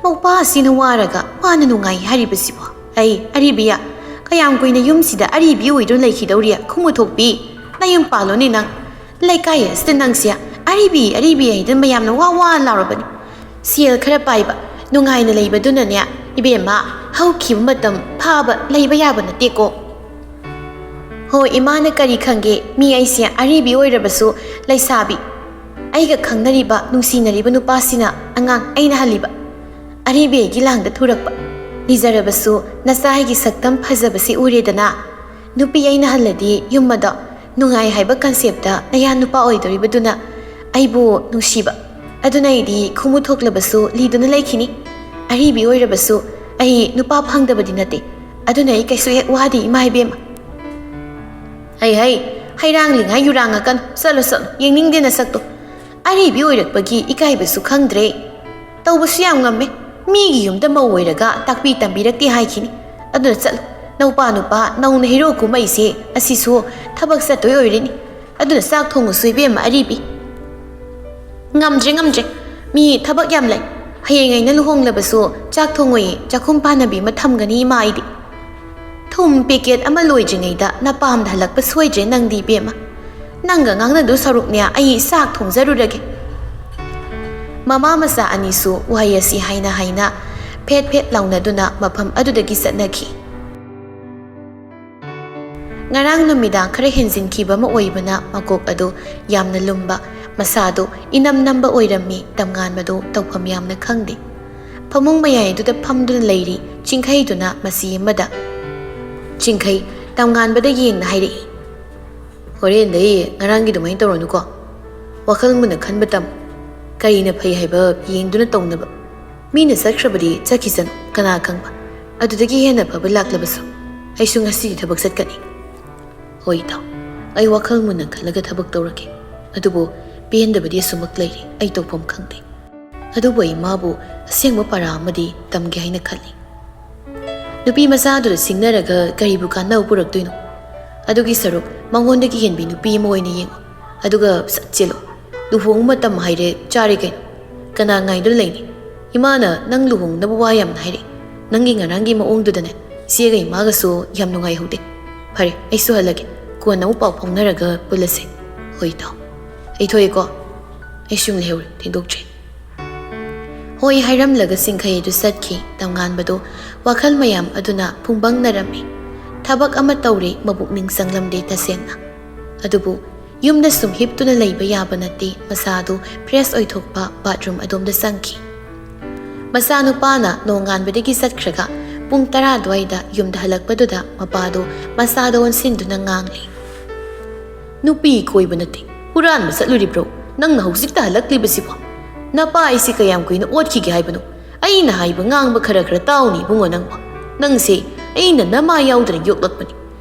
ꯃꯧꯄꯥ ꯑꯁꯤꯅ ꯋꯥꯔꯒ ꯃꯥꯅ ꯅꯨꯡꯉꯥꯏ ꯍꯥꯏꯔꯤꯕꯁꯤꯕꯣ? ꯑꯩ ꯑꯔꯤꯕꯤꯌꯥ, ꯀꯌꯥꯝ ꯀꯨꯏꯅ ꯌꯨꯝꯁꯤꯗ ꯑꯔꯤꯕꯤ ꯑꯣꯏꯗꯨꯅ ꯂꯩꯈꯤꯗꯧꯔꯤ? ꯈꯨꯃꯨꯊꯣꯛꯄꯤ, ꯅꯌꯨꯝ ꯄꯥꯜꯂꯣꯅꯦ ꯅꯪ꯫ ꯂꯩꯀꯥꯏ ꯑꯁꯤꯗ ꯅꯪꯁꯦ ꯑꯔꯤꯕꯤ ꯑꯔꯤꯕꯤ ꯍꯥꯏꯗꯅ ꯃꯌꯥꯝꯅ ꯋꯥ ꯋꯥ ꯂꯥꯎꯔꯕꯅꯤ꯫ ꯁꯦꯜ ꯈꯔ ꯄꯥꯏꯕ, ꯅꯨꯡꯉꯥꯏꯅ ꯂꯩꯕꯗꯨꯅꯅꯦ ꯏꯕꯦꯝꯃ, ꯍꯧꯈꯤꯕ ꯃꯇꯝ ꯐꯥꯕ ꯂꯩꯕ ꯌꯥꯕ ꯅꯠꯇꯦꯀꯣ꯫ ꯍꯣ, ꯏꯃꯥꯅ ꯀꯔꯤ ꯈꯪꯒꯦ? ꯃꯤ ꯑꯩꯁꯦ ꯑꯔꯤꯕꯤ ꯑꯣꯏꯔꯕꯁꯨ ꯂꯩꯁꯥꯕꯤ꯫ ꯑꯩꯒ ꯈꯪꯅꯔꯤꯕ, ꯅꯨꯡꯁꯤꯅꯔꯤꯕ ꯅꯨꯄꯥꯁꯤꯅ ꯑꯉꯥꯡ ꯑꯩꯅ ꯍꯜꯂꯤꯕ꯫ ꯑꯔꯤꯕꯤ ꯑꯩꯒꯤ ꯂꯥꯡꯗ ꯊꯨꯔꯛꯄ꯫ ꯂꯤꯖꯔꯕꯁꯨ ꯅꯆꯥ ꯑꯩꯒꯤ ꯁꯛꯇꯝ ꯐꯖꯕꯁꯤ ꯎꯔꯦꯗꯅ꯫ ꯅꯨꯄꯤ ꯑꯩꯅ ꯍꯜꯂꯗꯤ ꯌꯨꯝ ꯑꯗꯣ ꯅꯨꯡꯉꯥꯏ ꯍꯥꯏꯕ ꯀꯟꯁꯦꯞꯇ ꯅꯌꯥ ꯅꯨꯄꯥ ꯑꯣꯏꯗꯣꯔꯤꯕꯗꯨꯅ ꯑꯩꯕꯨ ꯅꯨꯡꯁꯤꯕ꯫ ꯑꯗꯨꯅ ꯑꯩꯗꯤ ꯈꯨꯃꯨ ꯊꯣꯛꯂꯕꯁꯨ ꯂꯤꯗꯨꯅ ꯂꯩꯈꯤꯅꯤ꯫ ꯑꯔꯤꯕꯤ ꯑꯣꯏꯔꯕꯁꯨ ꯑꯩ ꯅꯨꯄꯥ ꯐꯪꯗꯕꯗꯤ ꯅꯠꯇꯦ꯫ ꯑꯗꯨꯅ ꯑꯩ ꯀꯩꯁꯨ ꯍꯦꯛ ꯋꯥꯗꯦ ꯏꯃꯥ ꯏꯕꯦꯝꯃ꯫ ꯍꯩ ꯍꯩ, ꯍꯩꯔꯥꯡꯂꯤꯉꯥꯏ ꯌꯨꯔꯥꯡꯉꯛꯀꯅꯨ꯫ ꯆꯠꯂꯣ ꯆꯠꯂꯣ, ꯌꯦꯡꯅꯤꯡꯗꯦ ꯅꯁꯛꯇꯣ꯫ ꯑꯔꯤꯕꯤ ꯑꯣꯏꯔꯛꯄꯒꯤ ꯏꯀꯥꯏꯕꯁꯨ ꯈꯪꯗ꯭ꯔꯦ꯫ ꯇꯧꯕꯁꯨ ꯌꯥꯝ ꯉꯝꯃꯦ꯫ ꯃꯤꯒꯤ ꯌꯨꯝꯗ ꯃꯧ ꯑꯣꯏꯔꯒ ꯇꯥꯛꯄꯤ ꯇꯝꯕꯤꯔꯛꯇꯦ ꯍꯥꯏꯈꯤꯅꯤ꯫ ꯑꯗꯨꯅ ꯆꯠꯂꯣ, ꯅꯧꯄꯥ ꯅꯨꯄꯥ ꯅꯧꯅ ꯍꯦꯔꯣ ꯀꯨꯝꯃꯛꯏꯁꯦ ꯑꯁꯤꯁꯨ ꯊꯕꯛ ꯆꯠꯇꯣꯏ ꯑꯣꯏꯔꯅꯤ꯫ ꯑꯗꯨꯅ ꯆꯥꯛ ꯊꯣꯡꯉꯨꯁꯨ ꯏꯕꯦꯝꯃ ꯑꯔꯤꯕꯤ꯫ ꯉꯝꯗ꯭ꯔꯦ ꯉꯝꯗ꯭ꯔꯦ, ꯃꯤ ꯊꯕꯛ ꯌꯥꯝ ꯂꯩ꯫ ꯍꯌꯦꯡ ꯑꯩꯅ ꯂꯨꯍꯣꯡꯂꯕꯁꯨ ꯆꯥꯛ ꯊꯣꯡꯉꯣꯏꯌꯦ, ꯆꯥꯛꯈꯨꯝ ꯄꯥꯟꯅꯕꯤ ꯑꯃ ꯊꯝꯒꯅꯤ ꯏꯃꯥ ꯑꯩꯗꯤ꯫ ꯊꯨꯝ ꯄꯦꯀꯦꯠ ꯑꯃ ꯂꯣꯏꯗ꯭ꯔꯤꯉꯩꯗ ꯅꯄꯥꯝꯗ ꯍꯜꯂꯛꯄ ꯁꯣꯏꯗ꯭ꯔꯦ ꯅꯪꯗꯤ ꯏꯕꯦꯝꯃ꯫ ꯅꯪꯒ ꯉꯥꯡꯅꯗꯨ ꯁꯔꯨꯛꯅꯦ ꯑꯩ ꯆꯥꯛ ꯊꯣꯡꯖꯔꯨꯔꯒꯦ꯫ ꯃꯃꯥ ꯃꯆꯥ ꯑꯅꯤꯁꯨ ꯋꯥꯍꯩ ꯑꯁꯤ ꯍꯥꯏꯅ ꯍꯥꯏꯅ ꯐꯦꯠ ꯐꯦꯠ ꯂꯥꯎꯅꯗꯨꯅ ꯃꯐꯝ ꯑꯗꯨꯗꯒꯤ ꯆꯠꯅꯈꯤ꯫ ꯉꯔꯥꯡ ꯅꯨꯃꯤꯗꯥꯡ ꯈꯔ ꯍꯦꯟꯖꯤꯟꯈꯤꯕ ꯑꯃ ꯑꯣꯏꯕꯅ ꯃꯀꯣꯛ ꯑꯗꯨ ꯌꯥꯝꯅ ꯂꯨꯝꯕ, ꯃꯁꯥꯗꯨ ꯏꯅꯝ ꯅꯝꯕ ꯑꯣꯏꯔꯝꯃꯤ꯫ ꯇꯝꯉꯥꯟꯕꯗꯨ ꯇꯧꯐꯝ ꯌꯥꯝꯅ ꯈꯪꯗꯦ꯫ ꯐꯃꯨꯡ ꯃꯌꯥꯏ ꯑꯗꯨꯗ ꯐꯝꯗꯨꯅ ꯂꯩꯔꯤ ꯆꯤꯡꯈꯩꯗꯨꯅ ꯃꯆꯤ ꯑꯃꯗ꯫ ꯆꯤꯡꯈꯩ ꯇꯝꯉꯥꯟꯕꯗ ꯌꯦꯡꯅ ꯍꯥꯏꯔꯛꯏ, "ꯍꯣꯔꯦꯟꯗꯩ ꯉꯔꯥꯡꯒꯤ ꯑꯗꯨꯃꯥꯏꯅ ꯇꯧꯔꯅꯨꯀꯣ꯫ ꯋꯥꯈꯜ ꯃꯨꯟꯅ ꯈꯟꯕ ꯇꯝꯃꯨ꯫ ꯀꯔꯤꯅ ꯐꯩ ꯍꯥꯏꯕ ꯌꯦꯡꯗꯨꯅ ꯇꯧꯅꯕ꯫ ꯃꯤꯅ ꯆꯠꯈ꯭ꯔꯕꯗꯤ ꯆꯠꯈꯤꯁꯅꯨ, ꯀꯅꯥ ꯈꯪꯕ, ꯑꯗꯨꯗꯒꯤ ꯍꯦꯟꯅ ꯐꯕ ꯂꯥꯛꯂꯕꯁꯨ꯫ ꯑꯩꯁꯨ ꯉꯁꯤꯗꯤ ꯊꯕꯛ ꯆꯠꯀꯅꯤ꯫" "ꯍꯣꯏ ꯏꯇꯥꯎ, ꯑꯩ ꯋꯥꯈꯜ ꯃꯨꯟꯅ ꯈꯜꯂꯒ ꯊꯕꯛ ꯇꯧꯔꯒꯦ꯫ ꯑꯗꯨꯕꯨ ꯄꯦꯟꯗꯕꯗꯤ ꯑꯁꯨꯃꯛ ꯂꯩꯔꯦ, ꯑꯩ ꯇꯧꯐꯝ ꯈꯪꯗꯦ꯫ ꯑꯗꯨꯕꯨ ꯑꯩ ꯃꯥꯕꯨ ꯑꯁꯦꯡꯕ ꯄꯔꯥ ꯑꯃꯗꯤ ꯇꯝꯒꯦ ꯍꯥꯏꯅ ꯈꯜꯂꯤ꯫ ꯅꯨꯄꯤ ꯃꯆꯥꯗꯨꯗ ꯁꯤꯡꯅꯔꯒ ꯀꯔꯤꯕꯨ ꯀꯥꯟꯅꯕ ꯄꯨꯔꯛꯇꯣꯏꯅꯣ? ꯑꯗꯨꯒꯤ ꯁꯔꯨꯛ ꯃꯉꯣꯟꯗꯒꯤ ꯍꯦꯟꯕꯤ ꯅꯨꯄꯤ ꯑꯃ ꯑꯣꯏꯅ ꯌꯦꯡꯉꯨ꯫ ꯑꯗꯨꯒ ꯁꯠ ꯆꯦꯜꯂꯨ꯫ ꯂꯨꯍꯣꯡꯕ ꯃꯇꯝ ꯍꯥꯏꯔꯦ, ꯆꯥꯔꯦ ꯀꯩꯅꯣ꯫ ꯀꯅꯥ ꯉꯥꯏꯗꯨꯅ ꯂꯩꯅꯤ? "ꯏꯃꯥꯅ ꯅꯪ ꯂꯨꯍꯣꯡꯅꯕ ꯋꯥ ꯌꯥꯝꯅ ꯍꯥꯏꯔꯛꯏ꯫ ꯅꯪꯒꯤ ꯉꯔꯥꯡꯒꯤ ꯃꯑꯣꯡꯗꯨꯗꯅꯦ ꯏꯆꯦꯒ ꯏꯃꯥꯒꯁꯨ ꯌꯥꯝ ꯅꯨꯡꯉꯥꯏꯍꯧꯗꯦ꯫ ꯐꯔꯦ, ꯑꯩꯁꯨ ꯍꯜꯂꯒꯦ꯫ ꯀꯣꯟꯅ ꯑꯃꯨꯛ ꯄꯥꯎ ꯐꯥꯎꯅꯔꯒ ꯄꯨꯜꯂꯁꯦ꯫" "ꯍꯣꯏ ꯏꯇꯥꯎ, ꯑꯩ ꯊꯣꯛꯑꯦꯀꯣ꯫ ꯑꯩ ꯁꯨꯝ ꯂꯩꯍꯧꯔꯦ, ꯊꯦꯡꯗꯣꯛꯇ꯭ꯔꯤ꯫" ꯍꯣꯏ ꯍꯥꯏꯔꯝꯂꯒ ꯁꯤꯡꯈꯩ ꯑꯗꯨ ꯆꯠꯈꯤ꯫ ꯇꯝꯉꯥꯟꯕꯗꯨ ꯋꯥꯈꯜ ꯃꯌꯥꯝ ꯑꯗꯨꯅ ꯐꯨꯡꯕꯪꯅꯔꯝꯃꯤ꯫ ꯊꯕꯛ ꯑꯃ ꯇꯧꯔꯦ, ꯃꯕꯨꯛꯅꯤꯡ ꯆꯪꯂꯝꯗꯦ ꯇꯁꯦꯡꯅ꯫ ꯑꯗꯨꯕꯨ ꯌꯨꯝꯗ ꯁꯨꯝ ꯍꯤꯞꯇꯨꯅ ꯂꯩꯕ ꯌꯥꯕ ꯅꯠꯇꯦ꯫ ꯃꯁꯥꯗꯨ ꯐ꯭ꯔꯦꯁ ꯑꯣꯏꯊꯣꯛꯄ ꯕꯥꯠꯔꯨꯝ ꯑꯗꯣꯝꯗ ꯆꯪꯈꯤ꯫ ꯃꯆꯥꯅꯨꯄꯥꯅ ꯅꯣꯡꯉꯥꯟꯕꯗꯒꯤ ꯆꯠꯈ꯭ꯔꯒ ꯄꯨꯡ ꯇꯔꯥ ꯑꯗꯨꯋꯥꯏꯗ ꯌꯨꯝꯗ ꯍꯜꯂꯛꯄꯗꯨꯗ ꯃꯄꯥꯗꯨ ꯃꯆꯥꯗ ꯑꯣꯟꯁꯤꯟꯗꯨꯅ ꯉꯥꯡꯂꯤ꯫ "ꯅꯨꯄꯤ ꯀꯣꯏꯕ ꯅꯠꯇꯦ, ꯍꯨꯔꯥꯟꯕ ꯆꯠꯂꯨꯔꯤꯕ꯭ꯔꯣ? ꯅꯪꯅ ꯍꯧꯖꯤꯛꯇ ꯍꯜꯂꯛꯂꯤꯕꯁꯤꯕꯣ? ꯅꯄꯥ ꯑꯩꯁꯤ ꯀꯌꯥꯝ ꯀꯨꯏꯅ ꯑꯣꯠꯈꯤꯒꯦ ꯍꯥꯏꯕꯅꯣ? ꯑꯩꯅ ꯍꯥꯏꯕ ꯉꯥꯡꯕ ꯈꯔ ꯈꯔ ꯇꯥꯎꯅꯦ ꯏꯕꯨꯡꯉꯣ ꯅꯪꯕꯣ꯫ ꯅꯪꯁꯦ ꯑꯩꯅ ꯅꯃꯥ ꯌꯥꯎꯗꯅ ꯌꯣꯛꯂꯛꯄꯅꯤ꯫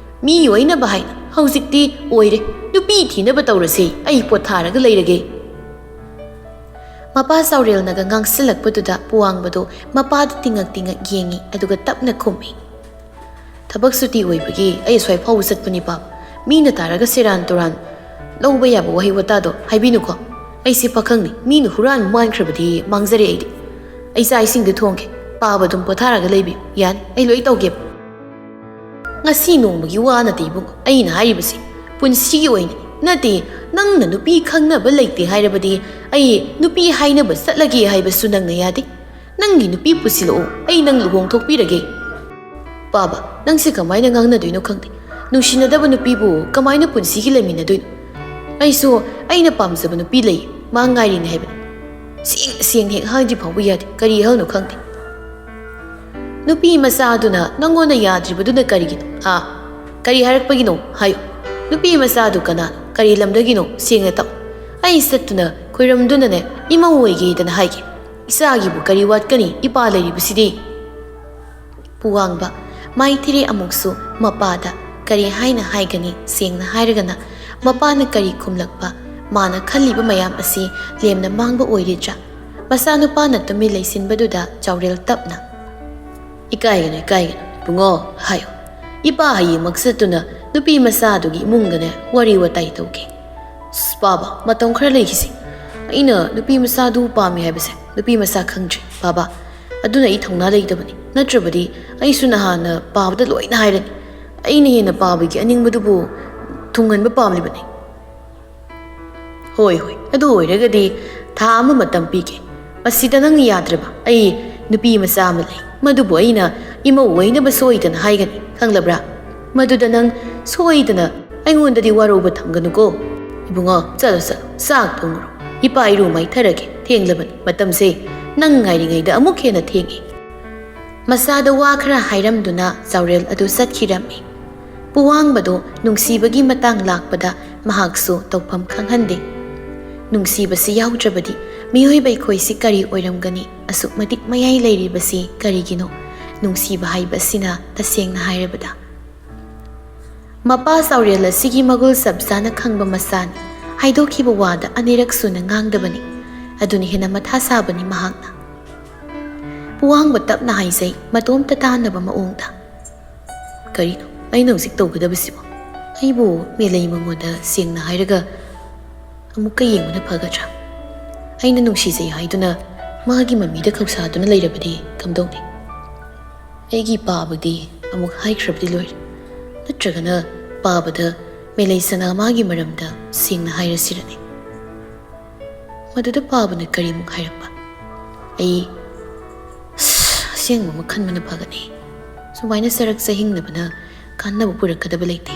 ꯃꯤ ꯑꯣꯏꯅꯕ ꯍꯥꯏꯅ ꯍꯧꯖꯤꯛꯇꯤ ꯑꯣꯏꯔꯦ꯫ ꯅꯨꯄꯤ ꯊꯤꯅꯕ ꯇꯧꯔꯁꯦ, ꯑꯩ ꯄꯣꯊꯥꯔꯒ ꯂꯩꯔꯒꯦ꯫" ꯃꯄꯥ ꯆꯥꯎꯔꯦꯜꯅꯒ ꯉꯥꯡꯁꯤꯜꯂꯛꯄꯗꯨꯗ ꯄꯨꯋꯥꯡꯕꯗꯣ ꯃꯄꯥꯗ ꯇꯤꯡꯉꯛ ꯇꯤꯡꯉꯛ ꯌꯦꯡꯉꯤ, ꯑꯗꯨꯒ ꯇꯞꯅ ꯈꯨꯝꯃꯤ꯫ "ꯊꯕꯛ ꯁꯨꯇꯤ ꯑꯣꯏꯕꯒꯤ ꯑꯩ ꯑꯁ꯭ꯋꯥꯏ ꯐꯥꯎꯕ ꯆꯠꯄꯅꯤ ꯄꯥꯕ꯫ ꯃꯤꯅ ꯇꯥꯔꯒ ꯁꯦꯔꯥꯟ ꯇꯨꯔꯥꯟ ꯂꯧꯕ ꯌꯥꯕ ꯋꯥꯍꯩ ꯋꯥꯇꯥꯗꯣ ꯍꯥꯏꯕꯤꯅꯨꯀꯣ꯫ ꯑꯩꯁꯦ ꯄꯥꯈꯪꯅꯤ, ꯃꯤꯅ ꯍꯨꯔꯥꯟꯕ ꯃꯥꯟꯈ꯭ꯔꯕꯗꯤ ꯃꯥꯡꯖꯔꯦ ꯑꯩꯗꯤ꯫ ꯑꯩ ꯆꯥꯛ ꯏꯁꯤꯡꯗꯤ ꯊꯣꯡꯒꯦ, ꯄꯥꯕ ꯑꯗꯨꯝ ꯄꯣꯊꯥꯔꯒ ꯂꯩꯕꯤꯌꯨ, ꯌꯥꯅꯤ, ꯑꯩ ꯂꯣꯏ ꯇꯧꯒꯦꯕ꯫" "ꯉꯁꯤ ꯅꯣꯡꯃꯒꯤ ꯋꯥ ꯅꯠꯇꯦ ꯏꯕꯨꯡꯉꯣ ꯑꯩꯅ ꯍꯥꯏꯔꯤꯕꯁꯤ, ꯄꯨꯟꯁꯤꯒꯤ ꯑꯣꯏꯅ ꯅꯠꯇꯦ꯫ ꯅꯪꯅ ꯅꯨꯄꯤ ꯈꯪꯅꯕ ꯂꯩꯇꯦ ꯍꯥꯏꯔꯕꯗꯤ ꯑꯩ ꯅꯨꯄꯤ ꯍꯥꯏꯅꯕ ꯆꯠꯂꯒꯦ ꯍꯥꯏꯕꯁꯨ ꯅꯪꯅ ꯌꯥꯗꯦ꯫ ꯅꯪꯒꯤ ꯅꯨꯄꯤ ꯄꯨꯁꯤꯜꯂꯛꯑꯣ, ꯑꯩ ꯅꯪ ꯂꯨꯍꯣꯡꯊꯣꯛꯄꯤꯔꯒꯦ꯫" "ꯄꯥꯕ, ꯅꯪꯁꯦ ꯀꯃꯥꯏꯅ ꯉꯥꯡꯅꯗꯣꯏꯅꯣ ꯈꯪꯗꯦ꯫ ꯅꯨꯡꯁꯤꯅꯗꯕ ꯅꯨꯄꯤꯕꯨ ꯀꯃꯥꯏꯅ ꯄꯨꯟꯁꯤꯒꯤ ꯂꯩꯃꯤꯟꯅꯗꯣꯏꯅꯣ? ꯑꯩꯁꯨ ꯑꯩꯅ ꯄꯥꯝꯖꯕ ꯅꯨꯄꯤ ꯂꯩ, ꯃꯥ ꯉꯥꯏꯔꯤꯅꯦ ꯍꯥꯏꯕꯅꯤ꯫" "ꯁꯦꯡ ꯁꯦꯡ ꯍꯦꯛ ꯍꯥꯏꯗ꯭ꯔꯤ ꯐꯥꯎꯕ ꯌꯥꯗꯦ, ꯀꯔꯤ ꯍꯜꯅꯣ ꯈꯪꯗꯦ꯫" "ꯅꯨꯄꯤ ꯃꯆꯥꯗꯨꯅ ꯅꯪꯉꯣꯟꯗ ꯌꯥꯗ꯭ꯔꯤꯕꯗꯨꯅ ꯀꯔꯤꯒꯤꯅꯣ? ꯑꯥ, ꯀꯔꯤ ꯍꯥꯏꯔꯛꯄꯒꯤꯅꯣ ꯍꯥꯏꯌꯨ꯫ ꯅꯨꯄꯤ ꯃꯆꯥꯗꯨ ꯀꯅꯥꯅꯣ? ꯀꯔꯤ ꯂꯝꯗꯒꯤꯅꯣ? ꯁꯦꯡꯅ ꯇꯥꯛꯎ꯫ ꯑꯩ ꯆꯠꯇꯨꯅ ꯈꯣꯏꯔꯝꯗꯨꯅꯅꯦ ꯏꯃꯧ ꯑꯣꯏꯒꯦꯗꯅ ꯍꯥꯏꯒꯦ꯫ ꯏꯆꯥꯒꯤꯕꯨ ꯀꯔꯤ ꯋꯥꯠꯀꯅꯤ? ꯏꯄꯥ ꯂꯩꯔꯤꯕꯁꯤꯗꯤ꯫" ꯄꯨꯋꯥꯡꯕ ꯃꯥꯏꯊꯤꯔꯦ ꯑꯃꯨꯛꯁꯨ ꯃꯄꯥꯗ ꯀꯔꯤ ꯍꯥꯏꯅ ꯍꯥꯏꯒꯅꯤ? ꯁꯦꯡꯅ ꯍꯥꯏꯔꯒꯅ ꯃꯄꯥꯅ ꯀꯔꯤ ꯈꯨꯝꯂꯛꯄ, ꯃꯥꯅ ꯈꯜꯂꯤꯕ ꯃꯌꯥꯝ ꯑꯁꯤ ꯂꯦꯝꯅ ꯃꯥꯡꯕ ꯑꯣꯏꯔꯤꯗ꯭ꯔꯥ? ꯃꯆꯥꯅꯨꯄꯥꯅ ꯇꯨꯃꯤꯟ ꯂꯩꯁꯤꯟꯕꯗꯨꯗ ꯆꯥꯎꯔꯦꯜ ꯇꯞꯅ, "ꯏꯀꯥꯏꯒꯅꯨ, ꯏꯀꯥꯏꯒꯅꯨ, ꯏꯕꯨꯡꯉꯣ ꯍꯥꯏꯌꯨ꯫ ꯏꯄꯥ ꯍꯌꯦꯡꯃꯛ ꯆꯠꯇꯨꯅ ꯅꯨꯄꯤ ꯃꯆꯥꯗꯨꯒꯤ ꯏꯃꯨꯡꯗꯅꯦ ꯋꯥꯔꯤ ꯋꯥꯇꯥꯏ ꯇꯧꯒꯦ꯫" "ꯑꯁ, ꯄꯥꯕ, ꯃꯇꯝ ꯈꯔ ꯂꯩꯈꯤꯁꯤ꯫ ꯑꯩꯅ ꯅꯨꯄꯤ ꯃꯆꯥꯗꯨ ꯄꯥꯝꯃꯤ ꯍꯥꯏꯕꯁꯦ ꯅꯨꯄꯤ ꯃꯆꯥ ꯈꯪꯗ꯭ꯔꯤ꯫ "ꯕꯥꯕꯥ, ꯑꯗꯨꯅ ꯑꯩ ꯊꯧꯅꯥ ꯂꯩꯇꯕꯅꯤ, ꯅꯠꯇ꯭ꯔꯕꯗꯤ ꯑꯩꯁꯨ ꯅꯍꯥꯟꯅ ꯄꯥꯕꯗ ꯂꯣꯏꯅ ꯍꯥꯏꯔꯅꯤ꯫ ꯑꯩꯅ ꯍꯦꯟꯅ ꯄꯥꯕꯒꯤ ꯑꯅꯤꯡꯕꯗꯨꯕꯨ ꯊꯨꯡꯍꯟꯕ ꯄꯥꯝꯂꯤꯕꯅꯤ"꯫ "ꯍꯣꯏ, ꯍꯣꯏ, ꯑꯗꯨ ꯑꯣꯏꯔꯒꯗꯤ ꯊꯥ ꯑꯃ ꯃꯇꯝ ꯄꯤꯒꯦ꯫ ꯃꯁꯤꯗ ꯅꯪ ꯌꯥꯗ꯭ꯔꯕ? ꯑꯩ ꯅꯨꯄꯤ ꯃꯆꯥ ꯑꯃ ꯂꯩ, ꯃꯗꯨꯕꯨ ꯑꯩꯅ ꯏꯃꯧ ꯑꯣꯏꯅꯕ ꯁꯣꯏꯗꯅ ꯍꯥꯏꯒꯅꯤ, ꯈꯪꯂꯕ꯭ꯔꯥ? ꯃꯗꯨꯗ ꯅꯪ ꯁꯣꯏꯗꯅ ꯑꯩꯉꯣꯟꯗꯗꯤ ꯋꯥꯔꯧꯕ ꯊꯝꯒꯅꯨꯀꯣ꯫ ꯏꯕꯨꯡꯉꯣ, ꯆꯠꯂꯣ, ꯆꯠꯂꯣ, ꯆꯥꯛ ꯊꯣꯡꯉꯨꯔꯣ꯫ ꯏꯄꯥ ꯏꯔꯨ ꯃꯥꯏꯊꯔꯒꯦ, ꯊꯦꯡꯂꯕꯅꯤ꯫ ꯃꯇꯝꯁꯦ ꯅꯪ ꯉꯥꯏꯔꯤꯉꯩꯗ ꯑꯃꯨꯛ ꯍꯦꯟꯅ ꯊꯦꯡꯉꯦ"꯫ ꯃꯆꯥꯗ ꯋꯥ ꯈꯔ ꯍꯥꯏꯔꯝꯗꯨꯅ ꯆꯥꯎꯔꯦꯜ ꯑꯗꯨ ꯆꯠꯈꯤꯔꯝꯃꯤ꯫ ꯄꯨꯋꯥꯡꯕꯗꯨ ꯅꯨꯡꯁꯤꯕꯒꯤ ꯃꯇꯥꯡ ꯂꯥꯛꯄꯗ ꯃꯍꯥꯛꯁꯨ ꯇꯧꯐꯝ ꯈꯪꯍꯟꯗꯦ꯫ ꯅꯨꯡꯁꯤꯕꯁꯤ ꯌꯥꯎꯗ꯭ꯔꯕꯗꯤ ꯃꯤꯑꯣꯏꯕ ꯑꯩꯈꯣꯏꯁꯤ ꯀꯔꯤ ꯑꯣꯏꯔꯝꯒꯅꯤ? ꯑꯁꯨꯛ ꯃꯇꯤꯛ ꯃꯌꯥꯏ ꯂꯩꯔꯤꯕꯁꯤ ꯀꯔꯤꯒꯤꯅꯣ? ꯅꯨꯡꯁꯤꯕ ꯍꯥꯏꯕ ꯑꯁꯤꯅ, ꯇꯁꯦꯡꯅ ꯍꯥꯏꯔꯕꯗ, ꯃꯄꯥ ꯆꯥꯎꯔꯦꯜ ꯑꯁꯤꯒꯤ ꯃꯒꯨꯜ ꯆꯞ ꯆꯥꯅ ꯈꯪꯕ ꯃꯆꯥꯅꯤ꯫ ꯍꯥꯏꯗꯣꯛꯈꯤꯕ ꯋꯥꯗ ꯑꯅꯤꯔꯛ ꯁꯨꯅ ꯉꯥꯡꯗꯕꯅꯤ꯫ ꯑꯗꯨꯅ ꯍꯦꯟꯅ ꯃꯊꯥ ꯁꯥꯕꯅꯤ ꯃꯍꯥꯛꯅ꯫ ꯄꯨꯋꯥꯡꯕ ꯇꯞꯅ ꯍꯥꯏꯖꯩ, ꯃꯇꯣꯝꯇ ꯇꯥꯅꯕ ꯃꯑꯣꯡꯗ, "ꯀꯔꯤꯅꯣ ꯑꯩꯅ ꯍꯧꯖꯤꯛ ꯇꯧꯒꯗꯕꯁꯤꯕꯣ? ꯑꯩꯕꯨ ꯃꯦꯂꯩ ꯃꯉꯣꯟꯗ ꯁꯦꯡꯅ ꯍꯥꯏꯔꯒ ꯑꯃꯨꯛꯀ ꯌꯦꯡꯕꯅ ꯐꯒꯗ꯭ꯔꯥ? ꯑꯩꯅ ꯅꯨꯡꯁꯤꯖꯩ ꯍꯥꯏꯗꯨꯅ ꯃꯥꯒꯤ ꯃꯃꯤꯗ ꯈꯧꯁꯥꯗꯨꯅ ꯂꯩꯔꯕꯗꯤ ꯀꯝꯗꯧꯅꯤ? ꯑꯩꯒꯤ ꯄꯥꯕꯗꯤ ꯑꯃꯨꯛ ꯍꯥꯏꯈ꯭ꯔꯕꯗꯤ ꯂꯣꯏꯔꯦ꯫ ꯅꯠꯇ꯭ꯔꯒꯅ ꯄꯥꯕꯗ ꯃꯦꯂꯩ ꯁꯅꯥ ꯃꯥꯒꯤ ꯃꯔꯝꯗ ꯁꯦꯡꯅ ꯍꯥꯏꯔꯁꯤꯔꯅꯦ?" ꯃꯗꯨꯗ ꯄꯥꯕꯅ ꯀꯔꯤꯃꯨꯛ ꯍꯥꯏꯔꯛꯄ? ꯑꯩ ꯑꯁꯦꯡꯕ ꯑꯃ ꯈꯟꯕꯅ ꯐꯒꯅꯤ꯫ ꯁꯨꯃꯥꯏꯅ ꯆꯔꯛ ꯆꯍꯤꯡꯅꯕꯅ ꯀꯥꯟꯅꯕ ꯄꯨꯔꯛꯀꯗꯕ ꯂꯩꯇꯦ꯫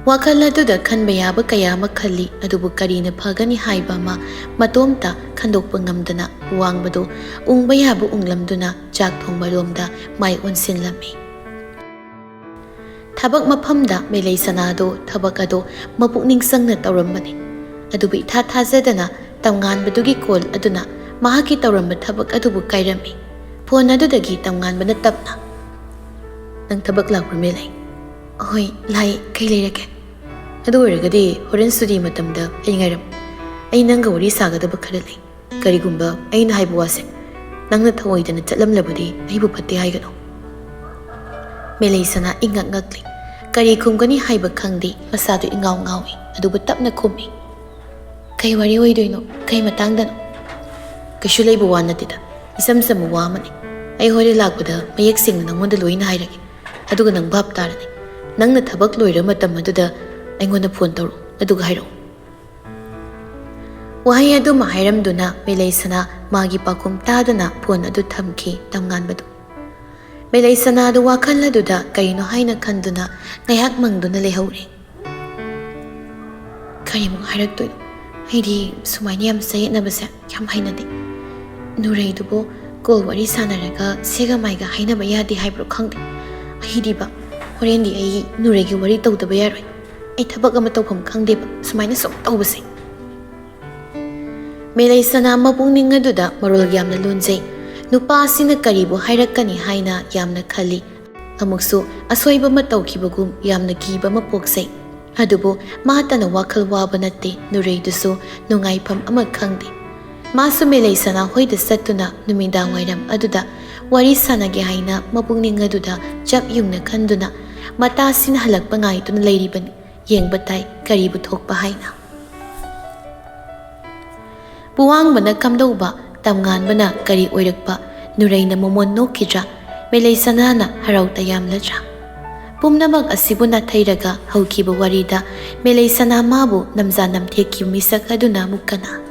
ꯋꯥꯈꯜ ꯑꯗꯨꯗ ꯈꯟꯕ ꯌꯥꯕ ꯀꯌꯥ ꯑꯃ ꯈꯜꯂꯤ, ꯑꯗꯨꯕꯨ ꯀꯔꯤꯅ ꯐꯒꯅꯤ ꯍꯥꯏꯕ ꯑꯃ ꯃꯇꯣꯝꯇ ꯈꯟꯗꯣꯛꯄ ꯉꯝꯗꯅ ꯋꯥꯡꯕꯗꯨ ꯎꯪꯕ ꯌꯥꯕ ꯎꯪꯂꯝꯗꯨꯅ ꯆꯥꯛ ꯊꯣꯡꯕ ꯂꯣꯝꯗ ꯃꯥꯏ ꯑꯣꯟꯁꯤꯜꯂꯝꯃꯤ꯫ ꯊꯕꯛ ꯃꯐꯝꯗ ꯃꯦꯂꯩ ꯁꯅꯥꯗꯣ ꯊꯕꯛ ꯑꯗꯣ ꯃꯄꯨꯛꯅꯤꯡ ꯆꯪꯅ ꯇꯧꯔꯝꯕꯅꯤ꯫ ꯑꯗꯨꯕꯨ ꯏꯊꯥ ꯊꯥꯖꯗꯅ ꯇꯝꯉꯥꯟꯕꯗꯨꯒꯤ ꯀꯣꯜ ꯑꯗꯨꯅ ꯃꯍꯥꯛꯀꯤ ꯇꯧꯔꯝꯕ ꯊꯕꯛ ꯑꯗꯨꯕꯨ ꯀꯥꯏꯔꯝꯃꯤ꯫ ꯐꯣꯟ ꯑꯗꯨꯗꯒꯤ ꯇꯝꯉꯥꯟꯕꯅ ꯇꯞꯅ, "ꯅꯪ ꯊꯕꯛ ꯂꯥꯛꯄ꯭ꯔꯥ, ꯃꯦꯂꯩ?" "ꯍꯣꯏ, ꯂꯥꯛꯏ꯫ ꯀꯩ ꯂꯩꯔꯒꯦ?" "ꯑꯗꯨ ꯑꯣꯏꯔꯒꯗꯤ ꯍꯣꯔꯦꯟ ꯁꯨꯇꯤ ꯃꯇꯝꯗ ꯑꯩ ꯉꯥꯏꯔꯝꯃꯨ꯫ ꯑꯩ ꯅꯪꯒ ꯋꯥꯔꯤ ꯁꯥꯒꯗꯕ ꯈꯔ ꯂꯩ꯫ ꯀꯔꯤꯒꯨꯝꯕ ꯑꯩꯅ ꯍꯥꯏꯕ ꯋꯥꯁꯦ ꯅꯪꯅ ꯊꯧꯑꯣꯏꯗꯅ ꯆꯠꯂꯝꯂꯕꯗꯤ ꯑꯩꯕꯨ ꯐꯠꯇꯦ ꯍꯥꯏꯒꯅꯨ"꯫ ꯃꯦꯂꯩ ꯁꯅꯥ ꯏꯉꯛ ꯉꯛꯂꯤ꯫ ꯀꯔꯤ ꯈꯨꯝꯒꯅꯤ ꯍꯥꯏꯕ ꯈꯪꯗꯦ, ꯃꯁꯥꯗꯨ ꯏꯉꯥꯎ ꯉꯥꯎꯏ, ꯑꯗꯨꯕꯨ ꯇꯞꯅ ꯈꯨꯝꯃꯤ꯫ "ꯀꯩ ꯋꯥꯔꯤ ꯑꯣꯏꯗꯣꯏꯅꯣ? ꯀꯩ ꯃꯇꯥꯡꯗꯅꯣ?" "ꯀꯩꯁꯨ ꯂꯩꯕ ꯋꯥ ꯅꯠꯇꯦꯗ, ꯏꯆꯝ ꯆꯝꯕ ꯋꯥ ꯑꯃꯅꯤ꯫ ꯑꯩ ꯍꯣꯔꯦꯟ ꯂꯥꯛꯄꯗ ꯃꯌꯦꯛ ꯁꯦꯡꯅ ꯅꯪꯉꯣꯟꯗ ꯂꯣꯏꯅ ꯍꯥꯏꯔꯒꯦ, ꯑꯗꯨꯒ ꯅꯪ ꯚꯥꯞ ꯇꯥꯔꯅꯤ꯫ ꯅꯪꯅ ꯊꯕꯛ ꯂꯣꯏꯔ ꯃꯇꯝ ꯑꯗꯨꯗ ꯑꯩꯉꯣꯟꯗ ꯐꯣꯟ ꯇꯧꯔꯛꯎ, ꯑꯗꯨꯒ ꯍꯥꯏꯔꯛꯎ"꯫ ꯋꯥꯍꯩ ꯑꯗꯨꯃ ꯍꯥꯏꯔꯝꯗꯨꯅ ꯃꯦꯂꯩꯁꯅꯥ ꯃꯥꯒꯤ ꯄꯥꯎꯈꯨꯝ ꯇꯥꯗꯅ ꯐꯣꯟ ꯑꯗꯨ ꯊꯝꯈꯤ ꯇꯝꯉꯥꯟꯕꯗꯨ꯫ ꯃꯦꯂꯩꯁꯅꯥꯗꯨ ꯋꯥꯈꯜ ꯑꯗꯨꯗ ꯀꯔꯤꯅꯣ ꯍꯥꯏꯅ ꯈꯟꯗꯨꯅ ꯉꯥꯏꯍꯥꯛ ꯃꯪꯗꯨꯅ ꯂꯩꯍꯧꯔꯦ꯫ ꯀꯔꯤꯃꯨꯛ ꯍꯥꯏꯔꯛꯇꯣꯏꯅꯣ? ꯑꯩꯗꯤ ꯁꯨꯃꯥꯏꯅ ꯌꯥꯝ ꯆꯌꯦꯠꯅꯕꯁꯦ ꯌꯥꯝ ꯍꯩꯅꯗꯦ꯫ ꯅꯨꯔꯩꯗꯨꯕꯨ ꯀꯣꯜ ꯋꯥꯔꯤ ꯁꯥꯟꯅꯔꯒ ꯁꯦꯒ ꯃꯥꯏꯒ ꯍꯥꯏꯅꯕ ꯌꯥꯗꯦ ꯍꯥꯏꯕ꯭ꯔꯣ ꯈꯪꯗꯦ꯫ ꯑꯩꯗꯤꯕ ꯍꯣꯔꯦꯟꯗꯤ ꯑꯩ ꯅꯨꯔꯩꯒꯤ ꯋꯥꯔꯤ ꯇꯧꯗꯕ ꯌꯥꯔꯣꯏ꯫ ꯑꯩ ꯊꯕꯛ ꯑꯃ ꯇꯧꯐꯝ ꯈꯪꯗꯦꯕ ꯁꯨꯃꯥꯏꯅ ꯁꯨꯝ ꯇꯧꯕꯁꯦ꯫ ꯃꯦꯂꯩꯁꯅꯥ ꯃꯄꯨꯛꯅꯤꯡ ꯑꯗꯨꯗ ꯃꯔꯣꯜ ꯌꯥꯝꯅ ꯂꯣꯟꯖꯩ꯫ ꯅꯨꯄꯥ ꯑꯁꯤꯅ ꯀꯔꯤꯕꯨ ꯍꯥꯏꯔꯛꯀꯅꯤ ꯍꯥꯏꯅ ꯌꯥꯝꯅ ꯈꯜꯂꯤ꯫ ꯑꯃꯨꯛꯁꯨ ꯑꯁꯣꯏꯕ ꯑꯃ ꯇꯧꯈꯤꯕꯒꯨꯝ ꯌꯥꯝꯅ ꯀꯤꯕ ꯑꯃ ꯄꯣꯛꯆꯩ꯫ ꯑꯗꯨꯕꯨ ꯃꯥꯇꯅ ꯋꯥꯈꯜ ꯋꯥꯕ ꯅꯠꯇꯦ, ꯅꯨꯔꯩꯗꯨꯁꯨ ꯅꯨꯡꯉꯥꯏꯐꯝ ꯑꯃ ꯈꯪꯗꯦ꯫ ꯃꯥꯁꯨ ꯃꯦꯂꯩꯁꯅꯥ ꯍꯣꯏꯗ ꯆꯠꯇꯨꯅ ꯅꯨꯃꯤꯗꯥꯡ ꯋꯥꯏꯔꯝ ꯑꯗꯨꯗ ꯋꯥꯔꯤ ꯁꯥꯟꯅꯒꯦ ꯍꯥꯏꯅ ꯃꯄꯨꯛꯅꯤꯡ ꯑꯗꯨꯗ ꯆꯞ ꯌꯨꯡꯅ ꯈꯟꯗꯨꯅ ꯃꯇꯥꯁꯤꯅ ꯍꯜꯂꯛꯄ ꯉꯥꯏꯗꯨꯅ ꯂꯩꯔꯤꯕꯅꯤ꯫ ꯌꯦꯡꯕ ꯇꯥꯏ ꯀꯔꯤꯕꯨ ꯊꯣꯛꯄ ꯍꯥꯏꯅ꯫ ꯄꯨꯋꯥꯡꯕꯅ ꯀꯝꯗꯧꯕ, ꯇꯝꯉꯥꯟꯕꯅ ꯀꯔꯤ ꯑꯣꯏꯔꯛꯄ, ꯅꯨꯔꯩꯅ ꯃꯃꯣꯟ ꯅꯣꯛꯈꯤꯗ꯭ꯔꯥ, ꯃꯦꯂꯩꯁꯅꯥꯅ ꯍꯔꯥꯎ ꯇꯌꯥꯝꯂꯗ꯭ꯔꯥ? ꯄꯨꯝꯅꯃꯛ ꯑꯁꯤꯕꯨ ꯅꯥꯊꯩꯔꯒ ꯍꯧꯈꯤꯕ ꯋꯥꯔꯤꯗ ꯃꯦꯂꯩꯁꯅꯥ ꯃꯥꯕꯨ ꯅꯝꯖꯥ ꯅꯝꯊꯦꯛꯈꯤꯕ ꯃꯤꯁꯛ ꯑꯗꯨꯅ ꯑꯃꯨꯛ ꯀꯅꯥ?